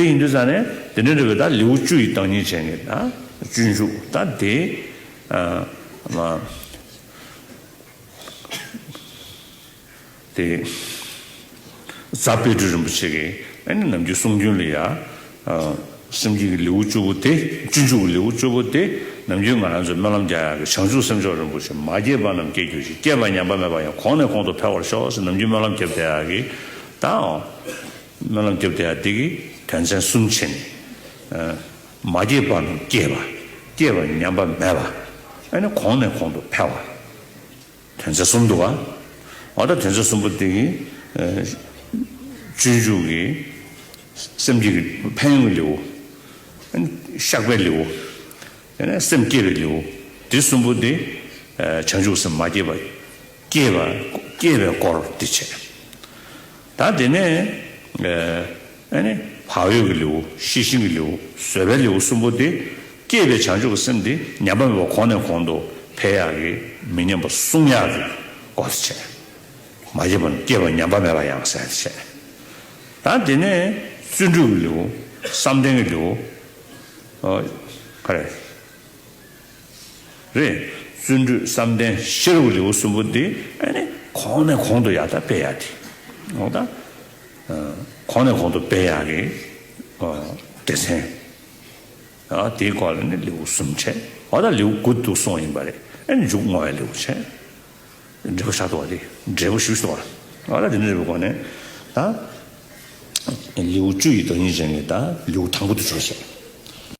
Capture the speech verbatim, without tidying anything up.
དེ་ཡིན་དུས་ཙང་ནས་དེ་འདྲ་འདྲ་བའི་ད་ལེའུ་བཅུ་ཡི་བདག་ཉིད་བྱས་ནས་ད་སྤྱོད་འཇུག་ད་དེ་ཨ་མ། དེ་རྫ་དཔལ་སྤྲུལ་རིན་པོ་ཆེ་གིས་ཨ་ནི་ནམ་རྒྱུན་གསུང་རྒྱུན་ལ་ཡ། ཨ་སེམས་བསྐྱེད་ཀྱི་ལེའུ་བཅུ་པོ་དེ་སྤྱོད་འཇུག་གི་ལེའུ་བཅུ་པོ་དེ་ནམ་རྒྱུན་ང་རང་ཚོས་སྨོན་ལམ་རྒྱག་ཡག་གི་བྱང་ཆུབ་སེམས་མཆོག་རིན་པོ་ཆེ། མ་སྐྱེས་པ་རྣམས་སྐྱེ་གྱུར་ཅིག། སྐྱེས་པ་ཉམས་པ་མེད་པ་ཡང་། གོང་ནས་གོང་དུ་འཕེལ་བར་ཤོག་ཟེར་ནམ་རྒྱུན་སྨོན་ལམ་རྒྱབ་བསྡད་ཡག་གི་ད་ཨོ། སྨོན་ལམ་རྒྱབ་བསྡད་ཡག་དེ་གི་དོན་ཚན་གསུམ་བྱས་ནས། ཨ་མ་སྐྱེས་པ་རྣམས་སྐྱེས་པ། སྐྱེས་པ་ཉམས་པ་མེད་པ། ཨ་ནི་གོང་ནས་གོང་དུ་འཕེལ་བ། དོན་ཚན་གསུམ་འདུག་ག། འོ་ད་དོན་ཚན་གསུམ་པོ་དེ་གི་ཨ་སྤྱོད་འཇུག་གི་སེམས་བསྐྱེད་ཀྱི་ཕན་ཡོན་གྱི་ལེའུ། ཨ་ནི་བཤགས་པའི་ལེའུ། དེ་ནས་སེམས་བསྐྱེད་པའི་ལེའུ། དེ་གསུམ་པོ་དེ་ཨ་བྱང་ཆུབ་སེམས་མ་སྐྱེས་པ། སྐྱེས་པ་སྐྱེས་པའི་སྐོར་དེ་བྱས། ད་དེ་ནས་ཨ་ནི་བག་ཡོད་ཀྱི་ལེའུ། ཤེས་བཞིན་གྱི་ལེའུ། བཟོད་པའི་ལེའུ་གསུམ་པོ་དེ་སྐྱེས་པའི་བྱང་ཆུབ་ཀྱི་སེམས་དེ་ཉམས་པ་མེད་པ་གོང་ནས་གོང་དུ་འཕེལ་ཡག་གི་མི་ཉམས་པ་སྲུང་ཡག་གི་སྐོར་དེ་བྱས། མ་སྐྱེས་པ་སྐྱེས་པ་ཉམས་པ་མེད་པ་ཡང་ཟེར་ཏེ་བྱས། ད་དེ་ནས་བརྩོན་འགྲུས་ཀྱི་ལེའུ། བསམ་གཏན་གྱི་ལེའུ། ཨ་ག་རེ་རེད། བརྩོན་འགྲུས་བསམ་གཏན་ཤེས་རབ་ཀྱི་ལེའུ་གསུམ་པོ་འདི་ཨ་ནི་གོང་ནས་གོང་དུ་ཡར་ད་སྤེལ་ཡག་དེ། འོ་ད་ཨ་གོང་ནས་གོང་དུ་སྤེལ་ཡག་གི་ཨ་སྡེ་ཚན། ཨ་དེའི་སྐོར་ལ་ནི་ལེའུ་གསུམ་བྱས། འོ་ད་ལེའུ་དགུ་འདུག་གསུངས་ཡིན་པ་རེད། ཨ་ནི་མཇུག་བསྔོ་བའི་ལེའུ་བྱས། འབྲས་བུ་ཆགས་འདུག་བ་དེ། འབྲས་བུ་ཞུས་སོང་བ། ཨ་ད་དེ་འདྲ་རེད་པའི་སྒོ་ནས་ད་ལེའུ་བཅུ་ཡི་བདག་ཉིད་ཅན་གྱི་ད་ལེའུ་དང་པོ་དེ་ཚོ་བྱས།